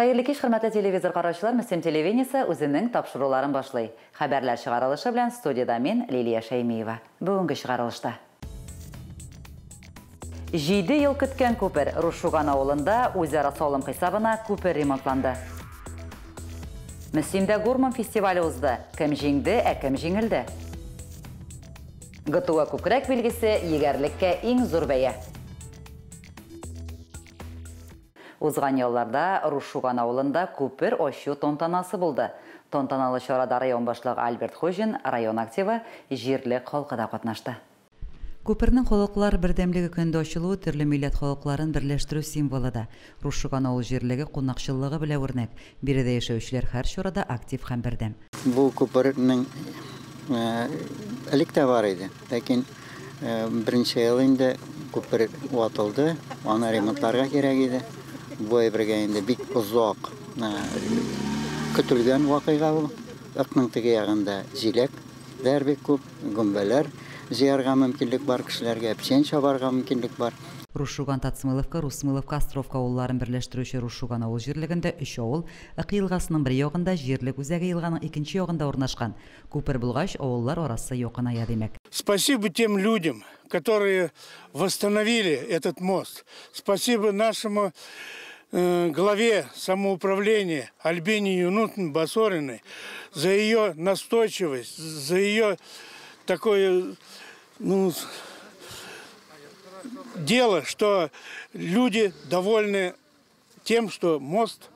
Хәерле кич, хөрмәтле телевизор караучылар, Мөслим телевидениесе үзенең тапшыруларын башлый. Хәбәрләр чыгарылышы белән студияда мин, Лилия Шәймиева. Бүгенге чыгарылышта. 7 ел көткән күпер Рушуган авылында үзара салым хисабына күпер ремонтланды. Мөслимдә Гурман фестивале узды. Кем җиңде, ә кем җиңелде? ГТУ күкрәк билгесе егәрлеккә иң зур бәя. Узган ялларда Рушуган авылында күпер ачу тантанасы булды. Тантаналы чарада район башлыгы Альберт Хуҗин, район активы, җирлек халкы да катнашты. Күпернең халыклар бердәмлеге көнендә ачылуы төрле милләт халыкларын берләштерү символы да. Рушуган авыл җирлеге кунакчыллыгы белән үрнәк. Биредә яшәүчеләр һәр чарада актив һәм бердәм. Бу күпернең элек тә бар иде, ләкин берничә ел инде күпер ватылды, аны ремонтларга кирәк иде. Бу әйбергә инде бик озак көтелгән вакыйга ул. Ыкның теге ягында җиләкләр бик күп, гөмбәләр җыярга мөмкинлек бар кешеләргә, печән чабарга мөмкинлек бар. Рушуган, Татсмыловка, Руссмыловка, Островка авылларын берләштерүче Рушуган авыл җирлегендә 3 авыл, Ык елгасының бер ягында, җирлек үзәге елганың икенче ягында урнашкан. Күпер булгач, авыллар арасы якыная димәк. Спасибо тем людям, которые восстановили этот мост. Спасибо нашему главе самоуправления Альбине Юнусовне Басориной за ее настойчивость, за ее такое, дело, что люди довольны тем, что мост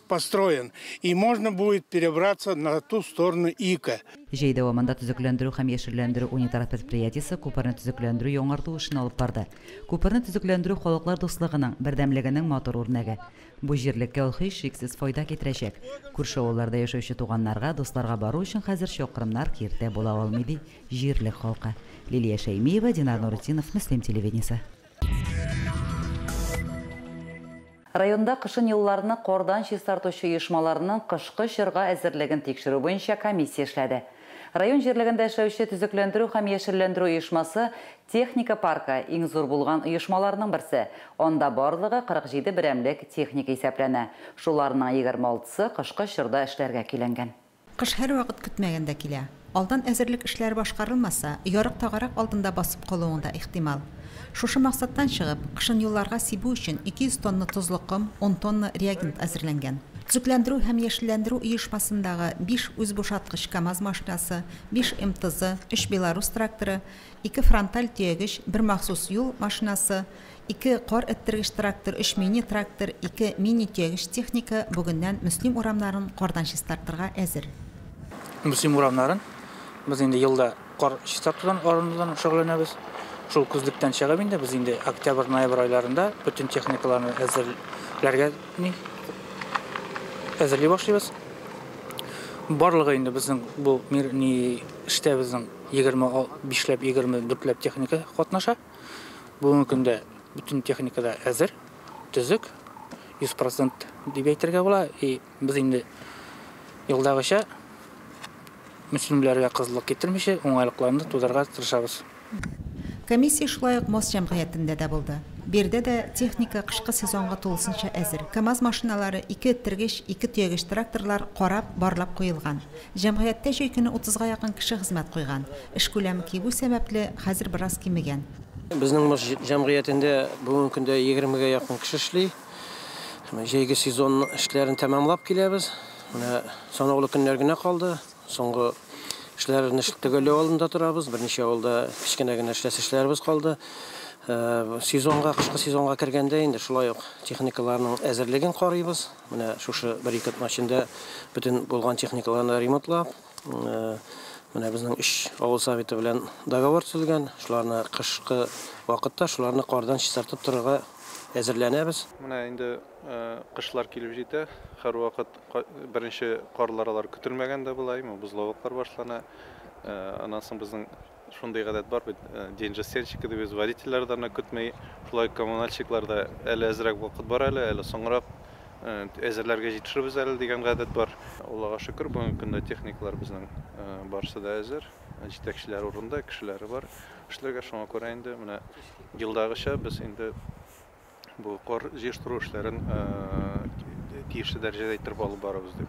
построен, и можно будет перебраться на ту сторону Ика. Җәй дәвамында төзекләндерү һәм яшелләндерү унитар предприятиесе күперне төзекләндерү яңарту эшен алып барды. Күперне төзекләндерү халыклар дуслыгының, бердәмлегенең матур үрнәге. Бу җирлеккә ул һичшиксез файда китерәчәк. Күрше авылларда яшәүче туганнарга, дусларга бару өчен хәзер чакрымнар киртә була алмый, ди җирлек халкы. Лилия Шәймиева, Динар Нуртдинов, Мөслим телевидениесе. Районда кышын юлларны кардан чистартучы оешмаларның кышкы чорга әзерлеген тикшерү буенча комиссия эшләде. Район җирлегендә эшләүче төзекләндерү һәм яшелләндерү оешмасы техника паркы иң зур булган оешмаларның берсе. Анда барлыгы 47 берәмлек техника исәпләнә. Шуларның 26-сы кышкы чорда эшләргә көйләнгән. Кыш һәр вакыт көтмәгәндә килә. Алдан әзерлек эшләре башкарылмаса, ярык тагарак алдында басып калуың да ихтимал. Шушы максаттан чыгып, кышын юлларга сибү өчен 200 тонна тозлы ком, 10 тонна реагент әзерләнгән. Төзекләндерү һәм яшелләндерү оешмасындагы 5 үзбушаткыч КАМАЗ машинасы, 5 МТЗ, 3 Беларус тракторы, 2 фронталь төягеч, 1 махсус юл машинасы, 2 кар эттергеч трактор, 3 мини трактор, 2 мини төягеч техника бүгеннән Мөслим урамнарын кардан чистартырга әзер. Мөслим урамнарын без инде елда кар чистартудан арынудан шөгыльләнәбез. Шул күзлектән чыгып инде без инде октябрь, ноябрь айларында бөтен техникаларны әзерләргә әзерли башлыйбыз. Барлыгы инде безнең бу эштә безнең 25ләп, 24ләп техника катнаша. Бүгенге көндә бөтен техника да әзер, төзек, 100% дип әйтергә була. И без инде елдагыча мөслимләргә кызыллык китермичә уңайлыкларны тудырырга тырышабыз. Комиссия шулай ук Мост җәмгыятендә дә булды. Биредә дә техника кышкы сезонга тулысынча әзер. КАМАЗ машиналары, 2 эттергеч, 2 төягеч тракторлар карап, барлап куелган. Җәмгыятьтә җәй көне 30га якын кеше хезмәт куйган. Эш күләме кимү сәбәпле хәзер бераз кимегән. Безнең Мост җәмгыятендә бүгенге көндә 20гә якын кеше эшли. Җәйге сезон эшләрен тәмамлап киләбез. Менә санаулы көннәр генә калды. Соңгы эшләрне төгәлләү алдында торабыз. Берничә авылда кечкенә генә эшләсе эшләребез калды. Сезонга, кышкы сезонга кергәндә инде шулай ук техникаларның әзерлеген карыйбыз. Менә шушы бер-ике атна эчендә бөтен булган техникаларны ремонтлап, менә безнең 3 авыл советы белән договор төзелгән. Шуларны кышкы вакытта шуларны кардан чистартып торырга әзерләнәбез. Менә инде кышлар килеп җитә. Һәр вакыт беренче карлар алар көтелмәгәндә була, бозлавыклар башлана. Аннан соң безнең шундый гадәт бар бит, день жестянщика дип, водительләр дә көтмәй, шулай коммунальщиклар да әле әзрәк вакыт бар әле, әле соңрак әзерләргә җитешербез әле дигән гадәт бар. Аллага шөкер, бүгенге көндә техникалар безнең барысы да әзер, җитәкчеләр урында, кешеләре бар эшләргә. Шуңа күрә инде менә елдагыча без инде бу кар җыештыру эшләрен тиешле дәрәҗәдә иттереп алып барабыз дип.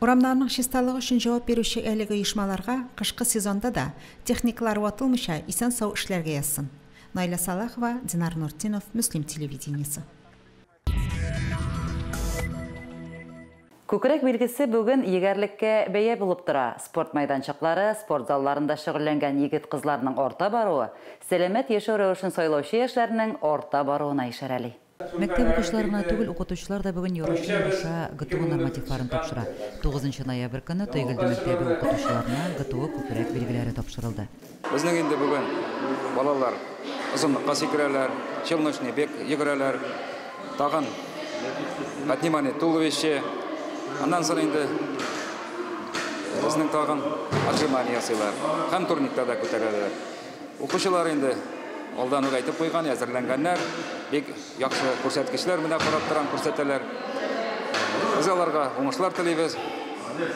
Урамнарның чисталыгы өчен җавап бирүче әлеге оешмаларга кышкы сезонда да техникалар ватылмыйча исән-сау эшләргә язсын. Наиля Салахова, Динар Нуртинов, Мөслим телевидениесе. Күкрәк билгесе бүген егәрлеккә бәя булып тора. Спорт мәйданчыклары, спорт залларында шөгыльләнгән егет-кызларның арта баруы, сәламәт яшәү рәвешен сайлаучы яшьләрнең арта баруына ишарәли. Мәктәп укучылары гына түгел, укытучылар да бүген ярышчы аша ГТО нормативларын тапшыра. 9 ноябрь көне Тойгелде мәктәбе укытучыларына ГТО күкрәк билгеләре тапшырылды. Безнең инде бүген балалар озынлыкка сикерәләр, челночный бег йөгерәләр, тагын отнимание туловище. Аннан соң инде безнең тагын отжимание ясыйлар һәм турникта да күтәрәләр. Укучылар инде алдан ук әйтеп куйган, әзерләнгәннәр, бик яхшы күрсәткечләр менә карап торам, күрсәтәләр. Без аларга уңышлар телибез.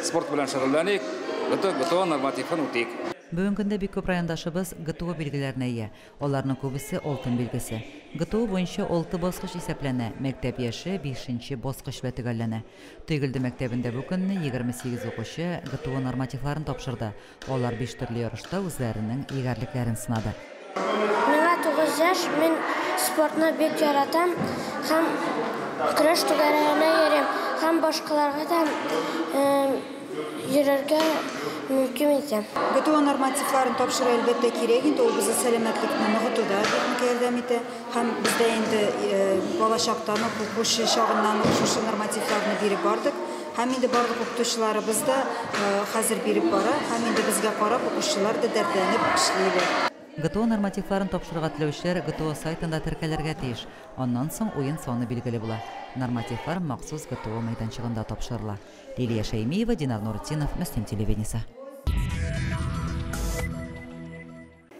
Спорт белән шөгыльләник, ГТО нормативын үтик. Бүгенге көндә бик күп райондашыбыз ГТО билгеләренә ия. Аларның күбесе алтын билгесе. ГТО буенча 6 баскыч исәпләнә. Мәктәп яше 5нче баскыч белән төгәлләнә. Тойгелде мәктәбендә бу көнне 28 укучы ГТО нормативларын тапшырды. Алар 5 төрле ярышта үзләренең егәрлекләрен сынады. Миңа 9 яшь, мин спортны бик яратам һәм көрәш түгәрәгенә йөрим һәм башкаларга да йөрергә мөмкин итәм. ГТО нормативларын тапшыру әлбәттә кирәк инде, ул безнең сәламәтлекне ныгытуда бик ярдәм итә һәм бездә инде балачактан ук, укучы чагыннан ук шушы нормативларны биреп бардык. Һәм инде барлык укытучыларыбыз да хәзер биреп бара, һәм инде безгә карап укучылар да дәртләнеп эшлиләр. ГТО нормативларын тапшырырга теләүчеләр ГТО сайтында теркәлергә тиеш. Аннан соң уен саны билгеле була. Нормативлар махсус ГТО мәйданчыгында тапшырыла. Лилия Шәймиева, Динар Нуртдинов, Мөслим телевидениесе.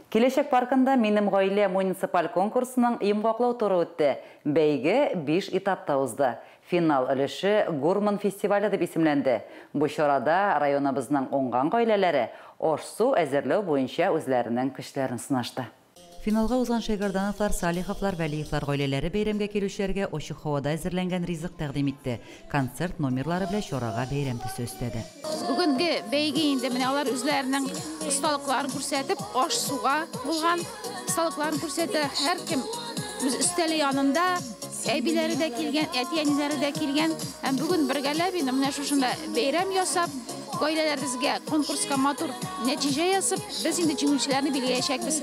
Киләчәк паркында Минем гаилә муниципаль конкурсының йомгаклау туры үтте. Бәйге 5 этапта узды. Финал өлеше Гурман фестивале дип исемләнде. Бу чарада районыбызның уңган гаиләләре аш-су әзерләү буенча үзләренең көчләрен сынашты. Финалга узган Шәйгардановлар, Салиховлар, Вәлиевлар гаиләләре бәйрәмгә килүчеләргә ачык һавада әзерләнгән ризык тәкъдим итте. Концерт номерлары белән чарага бәйрәм төсе өстәде. Бүгенге бәйге инде менә алар үзләренең осталыкларын күрсәтеп, аш-суга булган осталыкларын күрсәтә. Һәркем үз өстәле янында, әбиләре дә килгән, әти-әниләре дә килгән. Һәм бүген бергәләп инде менә шушында бәйрәм ясап, гаиләләребезгә конкурска матур нәтиҗә ясап, без инде җиңүчеләрне билгеләячәкбез.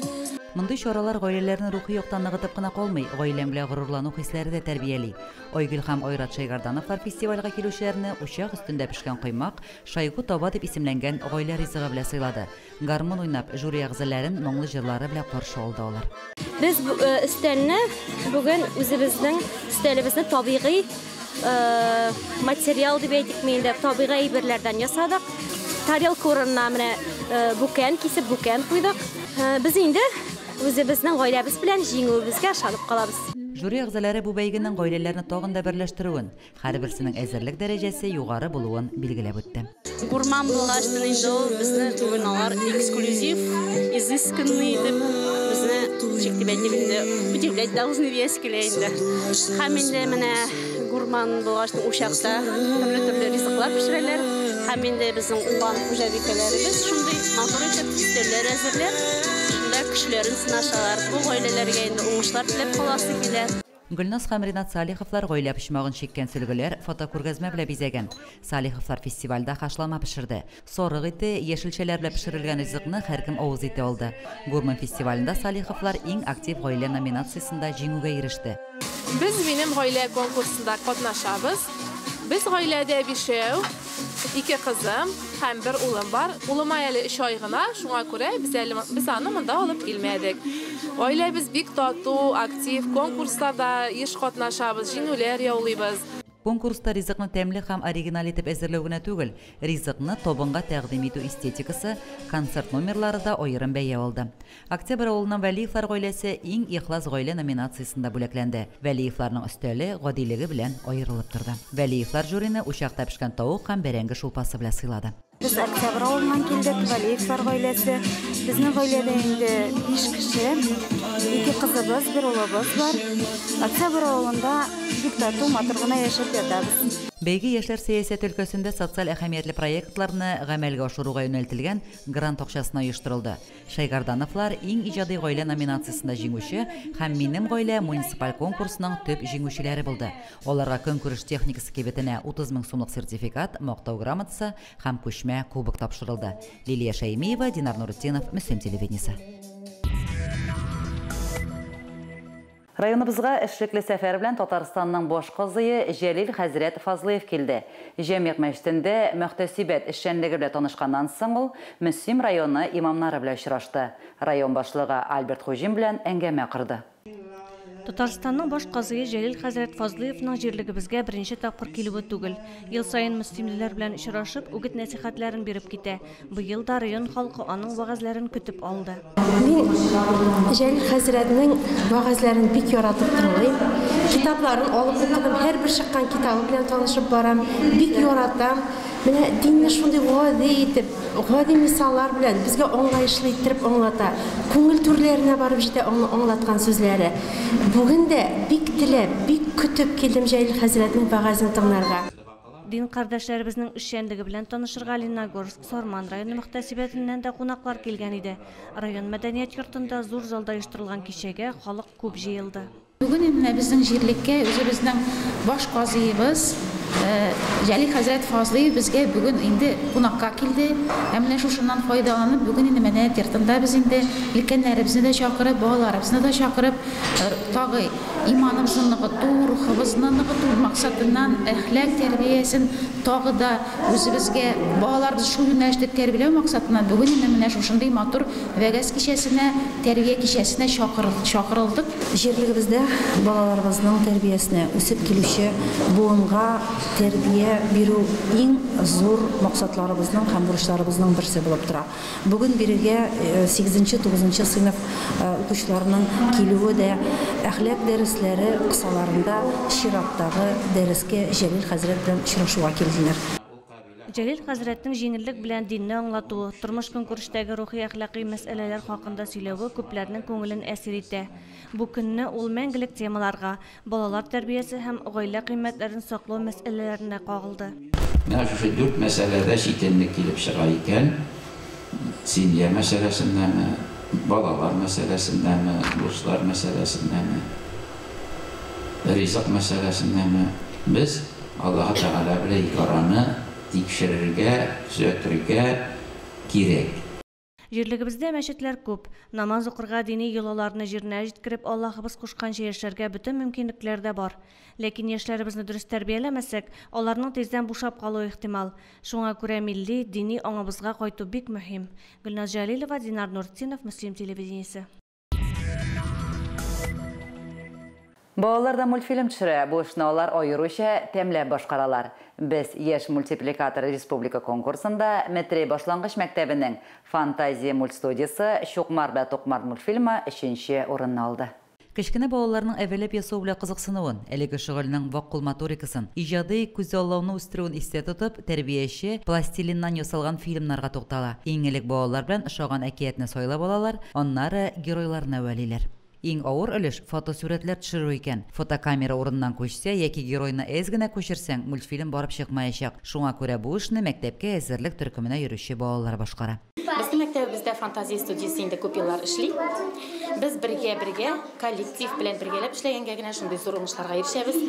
Мондый чаралар гаиләләрне рухи яктан ныгытып кына калмый, гаиләң белән горурлану хисләре дә тәрбияли. Айгөл һәм Айрат Шәйгардановлар фестивальгә килүчеләрне учак өстендә пешкән коймак, шайгу таба дип исемләнгән гаилә ризыгы белән сыйлады. Гармун уйнап, жюри әгъзаларын моңлы җырлары белән каршы алды алар. Без өстәлне бүген үзебезнең өстәлебезне табигый материал дип әйтик инде, табигый әйберләрдән ясадык. Тарелка урынына менә бүкән кисеп бүкән куйдык. Без инде үзебезнең гаиләбез белән җиңүебезгә ышанып калабыз. Жюри әгъзалары бу бәйгенең гаиләләрне тагын да берләштерүен, һәрберсенең әзерлек дәрәҗәсе югары булуын билгеләп үтте. Гурман булгач инде ул безне бүген алар эксклюзив, изысканный дип безне ничек дип әйтим инде, удивлять должны диясе килә инде. Һәм инде менә гурман булгач учакта төрле-төрле ризыклар пешерәләр. Һәм инде безнең уңган хуҗабикәләребез шундый матур итеп өстәлләр әзерләп, шунда көчләрен сынашалар. Бу гаиләләргә инде уңышлар теләп каласы килә. Гөлназ һәм Ринат Салиховлар гаилә почмагын чиккән сөлгеләр фотокүргәзмә белән бизәгән. Салиховлар фестивальдә хашлама пешерде. Сарык ите, яшелчәләр белән пешерелгән ризыкны һәркем авыз итә алды. Гурман фестивалендә Салиховлар иң актив гаилә номинациясендә җиңүгә иреште. Без Минем гаилә конкурсында катнашабыз. Без гаиләдә бишәү, ике кызым һәм бер улым бар. Улыма әле 3 ай гына, шуңа күрә без аны монда алып килмәдек. Гаиләбез бик тату, актив, конкурсларда еш катнашабыз, җиңүләр яулыйбыз. Конкурста ризыкны тәмле һәм оригиналь итеп әзерләү генә түгел, ризыкны табынга тәкъдим итү эстетикасы, концерт номерлары да аерым бәя алды. Октябрь авылының Вәлиевлар гаиләсе иң ихлас гаилә номинациясендә бүләкләнде. Вәлиевларның өстәле гадилеге белән аерылып торды. Вәлиевлар жюрины учакта пешкән тавык һәм бәрәңге шулпасы белән сыйлады. Без Октябрь авылыннан килдек, Вәлиевлар гаиләсе. Безнең гаиләдә инде 5 кеше, 2 кызыбыз, 1 улыбыз бар. Октябрь авылында бик тату, матур гына яшәп ятабыз. Бәйге яшьләр сәясәте өлкәсендә социаль әһәмиятле проектларны гамәлгә ашыруга юнәлтелгән грант акчасына оештырылды. Шәйгардановлар иң иҗади гаилә номинациясендә җиңүче һәм Минем гаилә муниципаль конкурсының төп җиңүчеләре булды. Аларга көнкүреш техникасы кибетенә 30 мең сумлык сертификат, мактау грамотасы һәм күчмә кубок тапшырылды. Лилия Шәймиева, Динар Нуретдинов, Мөслим телевидениесе. Районыбызга эшлекле сәфәр белән Татарстанның баш казые Җәлил хәзрәт Фазлыев килде. Җәмигъ мәчетендә мөхтәсибәт эшчәнлеге белән танышканнан соң ул Мөслим районы имамнары белән очрашты. Район башлыгы Альберт Хуҗин белән әңгәмә корды. Татарстанның баш казые Җәлил хәзрәт Фазлыевның җирлегебезгә беренче тапкыр килүе түгел. Ел саен мөслимлеләр белән очрашып, үгет нәсихәтләрен биреп китә. Быел да район халкы аның вәгазьләрен көтеп алды. Мин Җәлил хәзрәтнең вәгазьләрен бик яратып тыңлыйм. Китапларын алып укыдым, һәрбер чыккан китабы белән танышып барам. Бик яратам. Менә динне шундый гади итеп, гади мисаллар белән безгә аңлаешлы иттереп аңлата. Күңел түрләренә барып җитә аңлаткан сүзләре. Бүген дә бик теләп, бик көтеп килдем Җәлил хәзрәтнең вәгазен тыңларга. Дин кардәшләребезнең эшчәнлеге белән танышырга Лениногорск, Сарман районы мөхтәсибәтеннән дә кунаклар килгән иде. Район мәдәният йортында зур залда оештырылган кичәгә халык күп җыелды. Бүген менә безнең җирлеккә үзебезнең баш казыебыз Җәлил хәзрәт Фазлыев безгә бүген инде кунакка килде. Һәм менә шушыннан файдаланып, бүген инде мәдәният йортында без инде өлкәннәребезне дә чакырып, балаларыбызны да чакырып, тагы иманыбызны ныгыту, рухыбызны ныгыту максатыннан әхлак тәрбиясен тагы да үзебезгә балаларыбызны шул юнәлештә тәрбияләү максатыннан бүген инде менә шушындый матур вәгазь кичәсенә, тәрбия кичәсенә чакырылдык. Җирлегебездә балаларыбызның тәрбиясенә, үсеп килүче буынга тәрбия бирү иң зур максатларыбызның һәм бурычларыбызның берсе булып тора. Бүген бирегә 8-9 сыйныф укучыларының килүе дә әхлак дәресләре кысаларында чираттагы дәрескә Җәлил хәзрәт белән очрашуга килделәр. Җәлил хәзрәтнең җиңеллек белән динне аңлатуы, тормыш көнкүрештәге рухи әхлакый мәсьәләләр хакында сөйләве күпләрнең күңелен әсир итә. Бу көнне ул мәңгелек темаларга, балалар тәрбиясе һәм гаилә кыйммәтләрен саклау мәсьәләләренә кагылды. Менә шушы дүрт мәсьәләдә читенлек килеп чыга икән, семья мәсьәләсендәме, балалар мәсьәләсендәме, дуслар мәсьәләсендәме, ризык мәсьәләсендәме, без Аллаһ Тәгалә белән ике араны тикшерергә, төзәтергә кирәк. Җирлегебездә мәчетләр күп. Намаз укырга, дини йолаларны җиренә җиткереп, Аллаһыбыз кушканча яшәргә бөтен мөмкинлекләр дә бар. Ләкин яшьләребезне дөрес тәрбияләмәсәк, аларның тиздән бушап калуы ихтимал. Шуңа күрә милли, дини аңыбызга кайту бик мөһим. Гөлназ Җәлилова, Динар Нуртдинов, Мөслим телевидениесе. Балалар да мультфильм төшерә, бу эшне алар аеруча тәмләп башкаралар. Без яшь мультипликатор республика конкурсында Метрей башлангыч мәктәбенең Фантазия мультстудиясе Чукмар белән Тукмар мультфильмы 3нче урынны алды. Кечкенә балаларның әвәләп ясау белән кызыксынуын, әлеге шөгыльнең вак кул моторикасын, иҗади күзаллауны үстерүен истә тотып, тәрбияче пластилиннан ясалган фильмнарга туктала. Иң элек балалар белән ошаган әкиятне сайлап алалар, аннары геройларны әвәлиләр. Иң авыр өлеш фотосурәтләр төшерү икән. Фотокамера урыннан күчсә яки геройны әз генә күчерсәң, мультфильм барып чыкмаячак. Шуңа күрә бу эшне мәктәпкә әзерлек төркеменә йөрүче балалар башкара. Безнең мәктәбебездә фантазия студиясе инде күп еллар эшли. Без бергә-бергә коллектив белән бергәләп эшләгәнгә генә шундый зур уңышларга ирешәбез.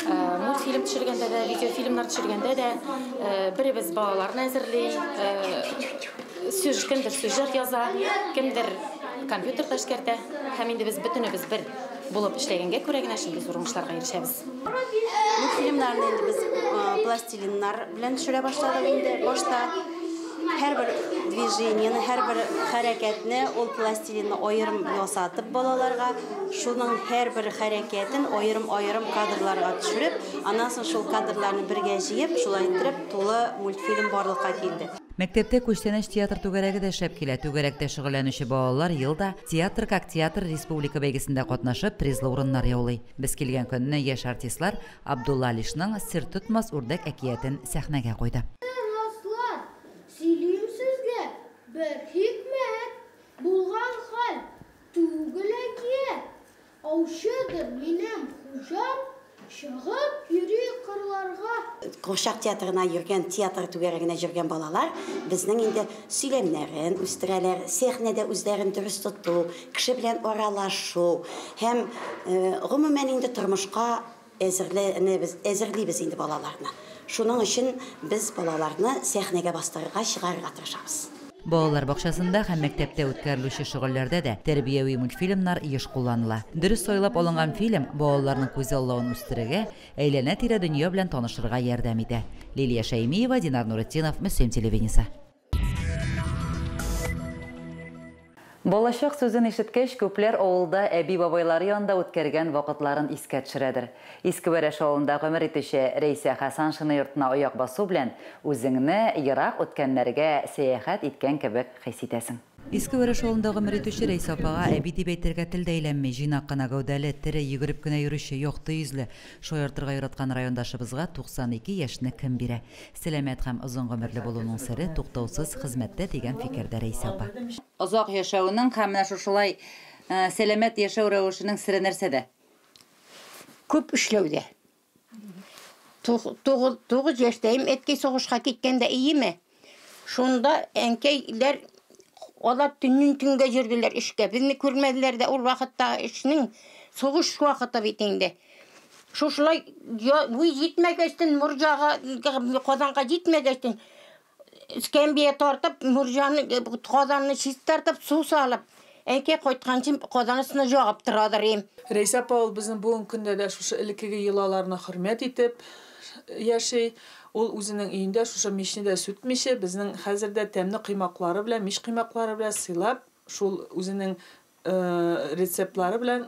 Мультфильм төшергәндә дә, видеофильмнар төшергәндә дә беребез балаларны әзерли, кемдер сюжет яза, кемдер компьютерда эшкәртә. Һәм инде без бөтенебез бер булып эшләгәнгә күрә генә шундый зур уңышларга ирешәбез. Мультфильмнарны инде без пластилиннар белән төшерә башладык инде. Башта һәрбер движениене, һәрбер хәрәкәтне ул пластилинны аерым ясатып балаларга, шуның һәрбер хәрәкәтен аерым-аерым кадрларга төшереп, аннан соң шул кадрларны бергә җыеп, шулай итеп тулы мультфильм барлыкка килде. Мәктәптә Күчтәнәч театр түгәрәге дә эшләп килә. Түгәрәктә шөгыльләнүче балалар елда Театр как театр республика бәйгесендә катнашып призлы урыннар яулый. Без килгән көнне яшь артистлар Абдулла Алишның Сер тотмас үрдәк әкиятен сәхнәгә куйды. Дуслар, сөйлим сезгә бер хикмәт, булган хәл түгел әкият. Аучыдыр минем хуҗам, Чыгып йөри кырларга. Курчак театрына йөргән, театр түгәрәгенә йөргән балалар безнең инде сөйләмнәрен үстерәләр, сәхнәдә үзләрен дөрес тоту, кеше белән аралашу һәм гомумән инде тормышка әзерләнәбез, әзерлибез инде балаларны. Шуның өчен без балаларны сәхнәгә бастырырга, чыгарырга тырышабыз. Балалар бакчасында һәм мәктәптә үткәрелүче шөгыльләрдә дә тәрбияви мультфильмнар еш кулланыла. Дөрес сайлап алынган фильм балаларның күзаллавын үстерергә, әйләнә-тирә дөнья белән танышырга ярдәм итә. Лилия Шәймиева, Динар Нуретдинов, Мөслим телевидениесе. Балачак сүзен ишеткәч, күпләр авылда әби-бабайлары янында үткәргән вакытларын искә төшерәдер. Иске Вәрәш авылында гомер итүче Рәйсә Хәсаншина йортына аяк басу белән үзеңне ерак үткәннәргә сәяхәт иткән кебек хис итәсең. Иске Вәрәш авылында гомер итүче Рәйсә апага әби дип әйтергә тел дә әйләнми. Җыйнак кына гәүдәле, тере, йөгереп кенә йөрүче, якты йөзле, шаяртырга яраткан райондашыбызга 92 яшьне кем бирә? Сәламәт һәм озын гомерле булуның сере туктаусыз хезмәттә, дигән фикердә Рәйсә апа. Озак яшәүнең һәм менә шушылай сәламәт яшәү рәвешенең сере нәрсәдә? Күп эшләүдә. 9 яшьтәем, әткәй сугышка киткәндә иеме? Шунда әнкәйләр алар төннән төнгә йөрделәр эшкә. Безне күрмәделәр дә ул вакытта эшнең сугыш вакыты бит инде. Шушылай буй җитмәгәчтен морҗага, Казанга җитмәгәчтен эскәмбия тартып, морҗаны, казанны чистартып, су салып, әнкәй кайтканчы казан өстенә ягып торадыр им. Рәйсә апа ул безнең бүгенге көндә дә шушы элеккеге йолаларны хөрмәт итеп яши. Ул үзенең өендә шушы мичне дә сүтмичә, безнең хәзер дә тәмле коймаклары белән, мич коймаклары белән сыйлап, шул үзенең рецептлары белән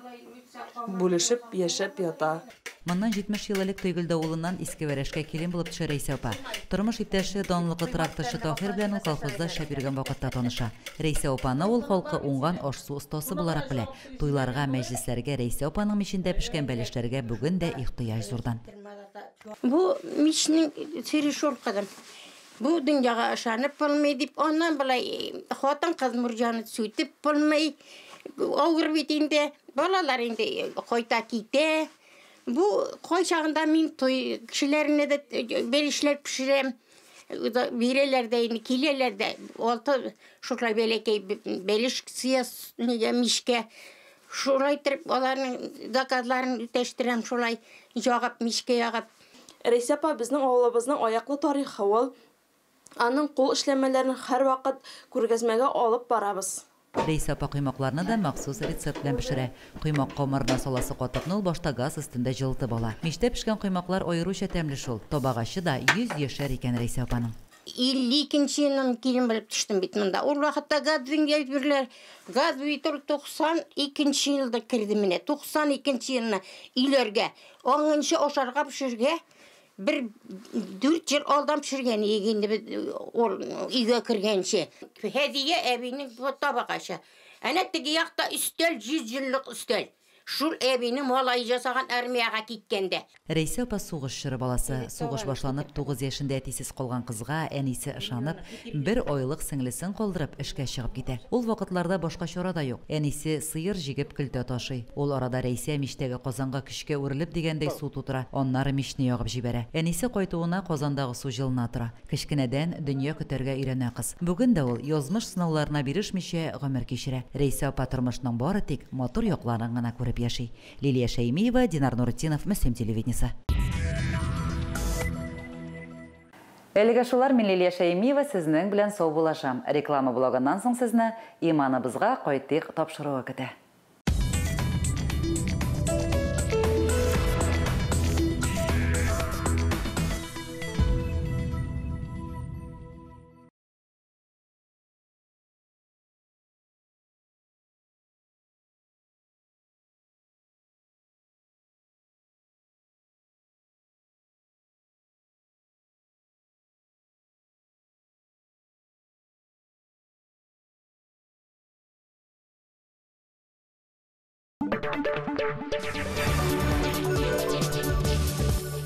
бүлешеп яшәп ята. Моннан 70 ел элек Тойгелде авылыннан Иске Вәрәшкә килен булып төшә Рәйсә апа. Тормыш иптәше данлыклы тракторчы Таһир белән ул колхозда эшләп йөргән вакытта таныша. Рәйсә апаны ул халкы уңган аш-су остасы буларак белә. Туйларга, мәҗлесләргә Рәйсә апаның мичендә пешкән бәлешләргә бүген дә ихтыяҗ зурдан. Бу мичнең сере шул, кызым. Бу дөньяга ышанып булмый дип, аннан былай хатын-кыз морҗаны сүтеп булмый. Авыр бит инде, балалар инде кайта китә. Бу кайчагында мин туй кешеләренә дә бәлешләр пешерәм. Бирәләр дә инде, киләләр дә. Алты шулай бәләкәй бәлеш сыя нигә мичкә. Шулай итеп аларның заказларын үтәштерәм, шулай ягып, мичкә ягып. Рәйсә апа безнең авылыбызның аяклы тарихы ул. Аның кул эшләмәләрен һәрвакыт күргәзмәгә алып барабыз. Рәйсә апа коймакларны да махсус рецепт белән пешерә. Коймак камырына саласы катыкны ул башта газ өстендә җылытып ала. Мичтә пешкән коймаклар аеруча тәмле шул. Табагачы да 100 яшәр икән Рәйсә апаның. 52 елның килен булып төштем бит монда. Ул вакытта газ әйберләр, газ бит ул 92 елда керде менә. 92 елны өйләргә, аңынчы ашарга пешергә бер 4 ел алдан пешергән инде без ул өйгә кергәнче. Һәдия әбинең табагачы. Әнә теге якта өстәл, 100 еллык өстәл. Шул әбинең малае ясаган армиягә киткәндә. Рәйсә апа сугыш чоры баласы. Сугыш башланып 9 яшендә әтисез калган кызга әнисе ышанып, бер айлык сеңлесен калдырып эшкә чыгып китә. Ул вакытларда башка чара да юк. Әнисе сыер җигеп көлтә ташый. Ул арада Рәйсә мичтәге казанга көчкә үрелеп дигәндәй су тутыра, аннары мичне ягып җибәрә. Әнисе кайтуына казандагы су җылына тора. Кечкенәдән дөнья көтәргә өйрәнә кыз. Бүген дә ул язмыш сынауларына бирешмичә гомер кичерә. Рәйсә апа тормышның бары тик матур якларын гына күреп яши. Лилия Шәймиева, Динар Нуретдинов, Мөслим телевидениесе. Әлегә шулар, мин Лилия Шәймиева сезнең белән саубуллашам. Реклама блогыннан соң сезне иманыбызга кайтыйк тапшыруы көтә.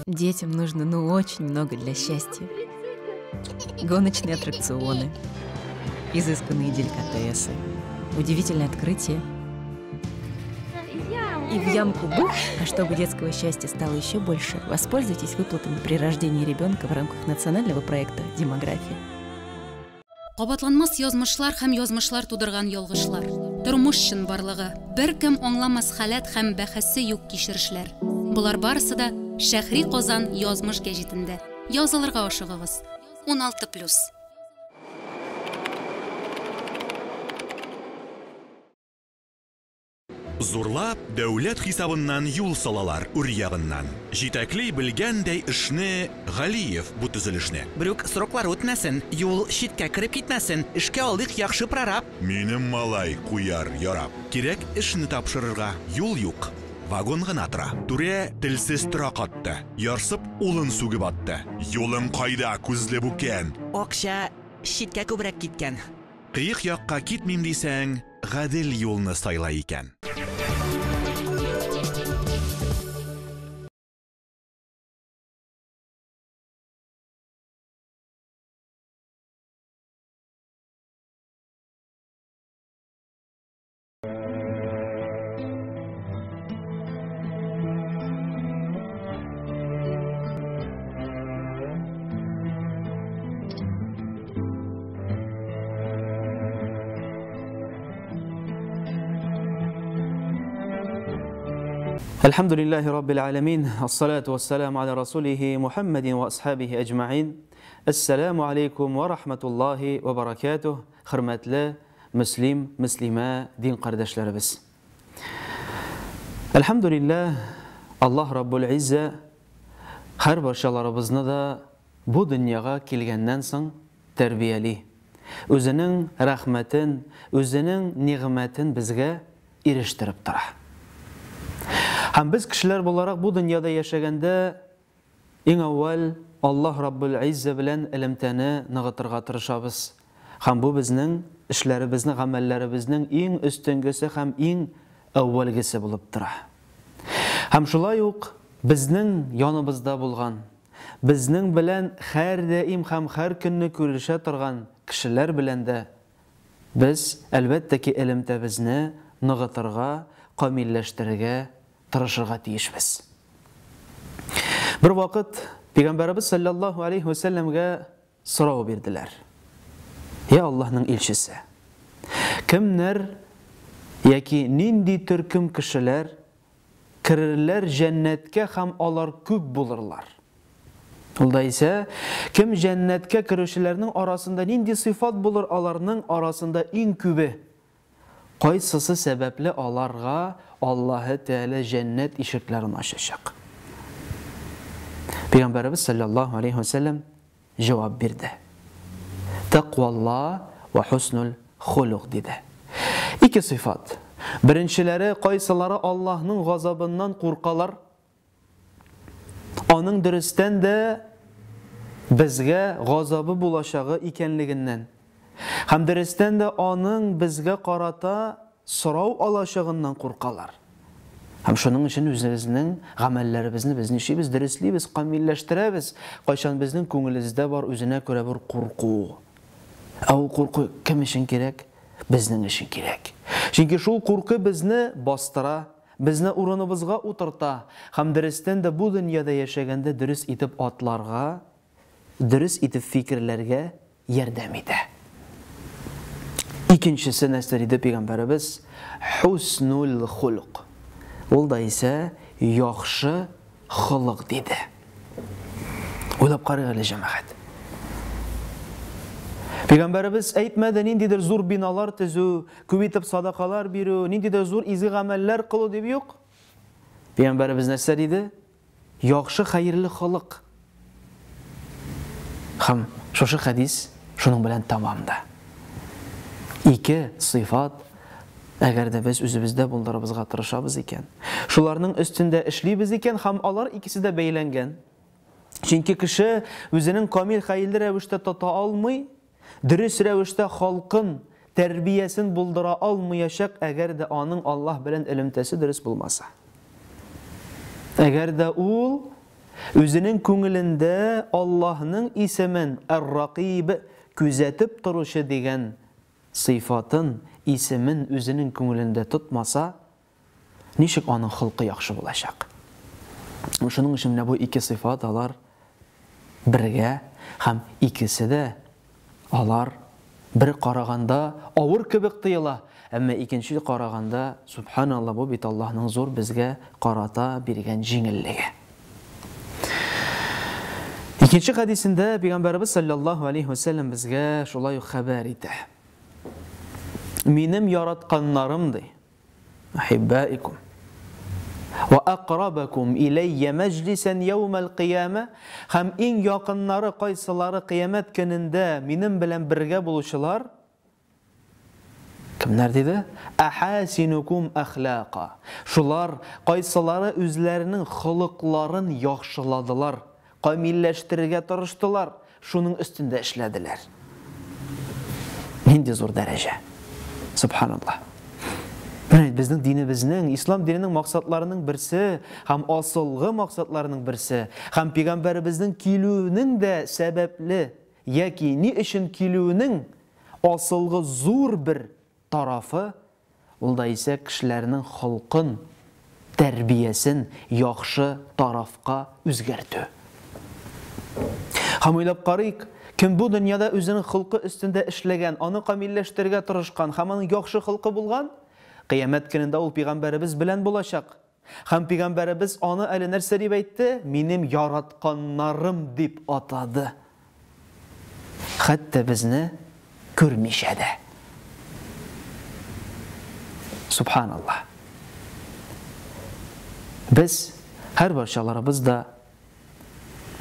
Детям нужно, очень много для счастья. Гоночные аттракционы, изысканные деликатесы, удивительные открытия и в ямку бых. А чтобы детского счастья стало еще больше, воспользуйтесь выплатами при рождении ребенка в рамках национального проекта «Демография». Кабатланмас язмышлар һәм язмышлар тудырган ялгышлар. Тормыш чынбарлыгы, беркем аңламас халәт һәм бәхәсе юк кичерешләр. Болар барысы да Шәһри Казан язмыш гәҗитендә. Язылырга ашыгыгыз. 16+. Зурлап дәүләт хисабыннан юл салалар үр ягыннан. Җитәкли белгәндәй эшне Галиев бу төзелешне. Берүк сроклар үтмәсен, юл читкә кереп китмәсен, эшкә алыйк яхшы прораб. Минем малай куяр ярап. Кирәк эшне тапшырырга, юл юк. Вагон гына тора. Түрә телсез тора катты. Ярсып улын сүгеп атты. Юлың кайда, күзле бүкән? Акча читкә күбрәк киткән. Кыек якка китмим дисәң, гадел юлны сайла икән. الحمد لله رب العالمين الصلاة والسلام على رسوله محمد وأصحابه أجمعين السلام عليكم ورحمة الله وبركاته Хөрмәтле мөслим, мөслимә, дин кардәшләребез. Әлхәмдүлилләһ, Аллаһ Раббул Иззә һәр барчаларыбызны да бу дөньяга килгәннән соң тәрбияли. Үзенең рәхмәтен, үзенең нигъмәтен безгә ирештереп тора. Һәм без кешеләр буларак бу дөньяда яшәгәндә иң әүвәл Аллаһ Раббул Иззә белән элемтәне ныгытырга тырышабыз. Һәм бу безнең эшләребезне, гамәлләребезнең иң өстенгесе һәм иң әүвәлгесе булып тора. Һәм шулай ук безнең яныбызда булган, безнең белән һәрдаим һәм һәр көнне күрешә торган кешеләр белән дә Без, әлбәттә ки, элемтәбезне ныгытырга, камилләштерергә тырышырга тиешбез. Бервакыт Пәйгамбәребез салләллаһу алейһи вә сәлләмгә сорау бирделәр. Я Аллаһның илчесе, кемнәр яки нинди төркем кешеләр керерләр җәннәткә һәм алар күп булырлар? Ул да исә, кем җәннәткә керүчеләрнең арасында нинди сыйфат булыр аларның арасында иң күбе? Кайсысы сәбәпле аларга Аллаһы Тәгалә җәннәт ишекләрен ачачак? Пәйгамбәребез салләллаһу алейһи вә сәлләм җавап бирде. Тәкъвалла вә хуснуль холук диде. Ике сыйфат. Беренчеләре, кайсылары Аллаһның газабыннан куркалар, Аның дөрестән дә безгә газабы булачагы икәнлегеннән һәм дөрестән дә аның безгә карата сорау алачагыннан куркалар. Һәм шуның өчен үзебезнең гамәлләребезне без нишлибез? Дөреслибез, камилләштерәбез. Кайчан безнең күңелебездә бар үзенә күрә бер курку. Ә ул курку кем өчен кирәк? Безнең өчен кирәк. Чөнки шул курку безне бастыра, Безне урыныбызга утырта һәм дөрестән дә бу дөньяда яшәгәндә дөрес итеп атларга, дөрес итеп фикерләргә ярдәм итә. Икенчесе нәрсә диде пәйгамбәребез? Хуснуль хулк. Ул да исә яхшы холык диде. Уйлап карыйк әле, җәмәгать. Пәйгамбәребез әйтмәде ниндидер зур биналар төзү, күп итеп садакалар бирү, ниндидер зур изге гамәлләр кылу дип юк. Пәйгамбәребез нәрсә диде? Яхшы хәерле холык. Һәм шушы хәдис шуның белән тәмам да. Ике сыйфат, әгәр дә без үзебездә булдырыбызга тырышабыз икән, шуларның өстендә эшлибез икән һәм алар икесе дә бәйләнгән. Чөнки кеше үзенең камил хәерле рәвештә тота алмый, дөрес рәвештә халкын, тәрбиясен булдыра алмыячак, әгәр дә аның Аллаһ белән элемтәсе дөрес булмаса. Әгәр дә ул үзенең күңелендә Аллаһның исемен Әр-Ракыйб, күзәтеп торучы дигән сыйфатын, исемен үзенең күңелендә тотмаса, ничек аның холкы яхшы булачак? Шуның өчен менә бу ике сыйфат алар бергә һәм икесе дә алар бер караганда авыр кебек тоела, әмма икенче караганда, субханалла, бу бит Аллаһның зур безгә карата биргән җиңеллеге. Икенче хәдисендә Пәйгамбәребез саллаллаһу алейһи ва сәлләм безгә шулай ук хәбәр итә. Минем яратканнарым ди, Ахиббаикум. Ва акрабакум иләйя мәҗлисән яумәл кыямә, һәм иң якыннары кайсылары кыямәт көнендә минем белән бергә булучылар, кемнәр диде? Әхәсинукум әхлака. Шулар кайсылары үзләренең холыкларын яхшыладылар, камилләштерергә тырыштылар, шуның өстендә эшләделәр. Нинди зур дәрәҗә! Субханаллаһ. Менә бит безнең динебезнең, ислам диненең максатларының берсе һәм асылгы максатларының берсе һәм пигамбәребезнең килүенең дә сәбәпле яки ни өчен килүенең асылгы зур бер тарафы, ул да исә кешеләрнең холкын, тәрбиясен яхшы тарафка үзгәртү. Һәм уйлап карыйк, кем бу дөньяда үзенең холкы өстендә эшләгән, аны камилләштерергә тырышкан һәм аның яхшы холкы булган, Кыямәт көнендә ул пигамбәребез белән булачак. Һәм пигамбәребез аны әле нәрсә дип әйтте? Минем яратканнарым дип атады. Хәтта безне күрмичә дә. Субханаллаһ. Без һәрбарчаларыбыз да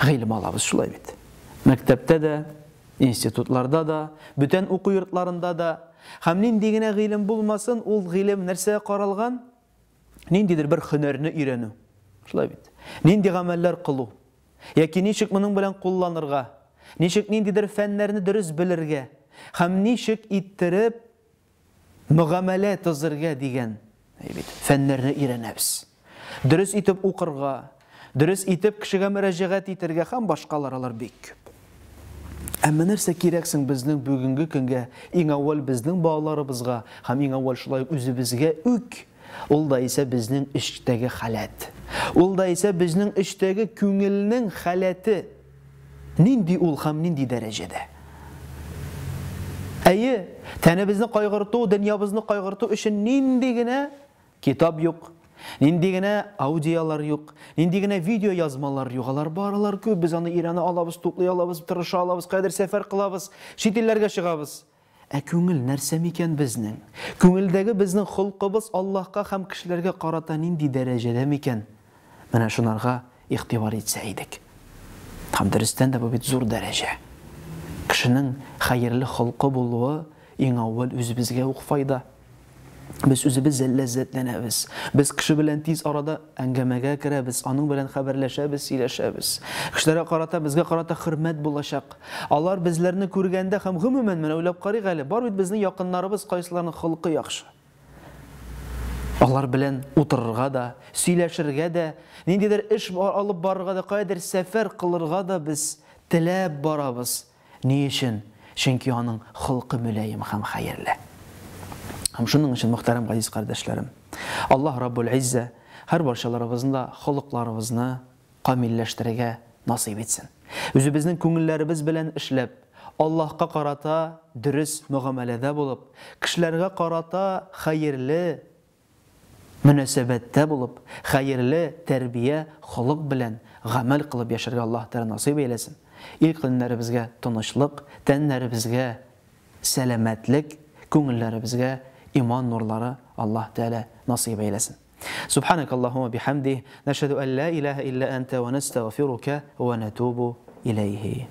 гыйлем алабыз, шулай бит. Мәктәптә дә, институтларда да, бүтән уку йортларында да. Һәм нинди генә гыйлем булмасын, ул гыйлем нәрсәгә каралган? Ниндидер бер һөнәрне өйрәнү. Шулай бит. Нинди гамәлләр кылу. Яки ничек моның белән кулланырга. Ничек ниндидер фәннәрне дөрес белергә. Һәм ничек иттереп мөгамәлә төзергә дигән бит фәннәрне өйрәнәбез. Дөрес итеп укырга, дөрес итеп кешегә мөрәҗәгать итәргә һәм башкалар алар бик күп. Әмма нәрсә кирәк соң безнең бүгенге көнгә, иң әүвәл безнең балаларыбызга һәм иң әүвәл шулай ук үзебезгә үк, ул да исә безнең эчтәге халәт. Ул да исә безнең эчтәге күңелнең халәте. Нинди ул һәм нинди дәрәҗәдә? Әйе, тәнебезне кайгырту, дөньябызны кайгырту өчен нинди генә Китап юк, нинди генә аудиолар юк, нинди генә видеоязмалар юк, алар бар, алар күп, без аны өйрәнә алабыз, туплый алабыз, тырыша алабыз, каядыр сәфәр кылабыз, чит илләргә чыгабыз. Ә күңел нәрсә микән безнең? Күңелдәге безнең холкыбыз Аллаһка һәм кешеләргә карата нинди дәрәҗәдә микән? Менә шунарга игътибар итсә идек. Һәм дөрестән дә бу бит зур дәрәҗә. Кешенең хәерле холкы булуы иң әүвәл үзебезгә үк файда. Без үзебез ләззәтләнәбез. Без кеше белән тиз арада әңгәмәгә керәбез, аның белән хәбәрләшәбез, сөйләшәбез. Кешеләргә карата, безгә карата хөрмәт булачак. Алар безләрне күргәндә һәм гомумән, менә уйлап карыйк әле, бар бит безнең якыннарыбыз, кайсыларының холкы яхшы. Алар белән утырырга да, сөйләшергә дә, ниндидер эш алып барырга да, каядыр сәфәр кылырга да без теләп барабыз. Ни өчен? Чөнки аның холкы мөлаем һәм хәерле. Һәм шуның өчен, мөхтәрәм газиз кардәшләрем, Аллаһ Раббул Иззә һәрбарчаларыбызны да холыкларыбызны камилләштерергә насыйп итсен. Үзебезнең күңелләребез белән эшләп, Аллаһка карата дөрес мөгамәләдә булып, кешеләргә карата хәерле мөнәсәбәттә булып, хәерле тәрбия, холык белән гамәл кылып яшәргә Аллаһ Тәгалә насыйп әйләсен. Ил-көннәребезгә тынычлык, тәннәребезгә сәламәтлек, күңелләребезгә иман нурлары Аллаһ Тәгалә насыйп әйләсен. Субханакаллаһумма бихамдих, нәшһәдү ән ла илаһа илля әнтә вә нәстәгъфирука вә нәтубу иләйһи.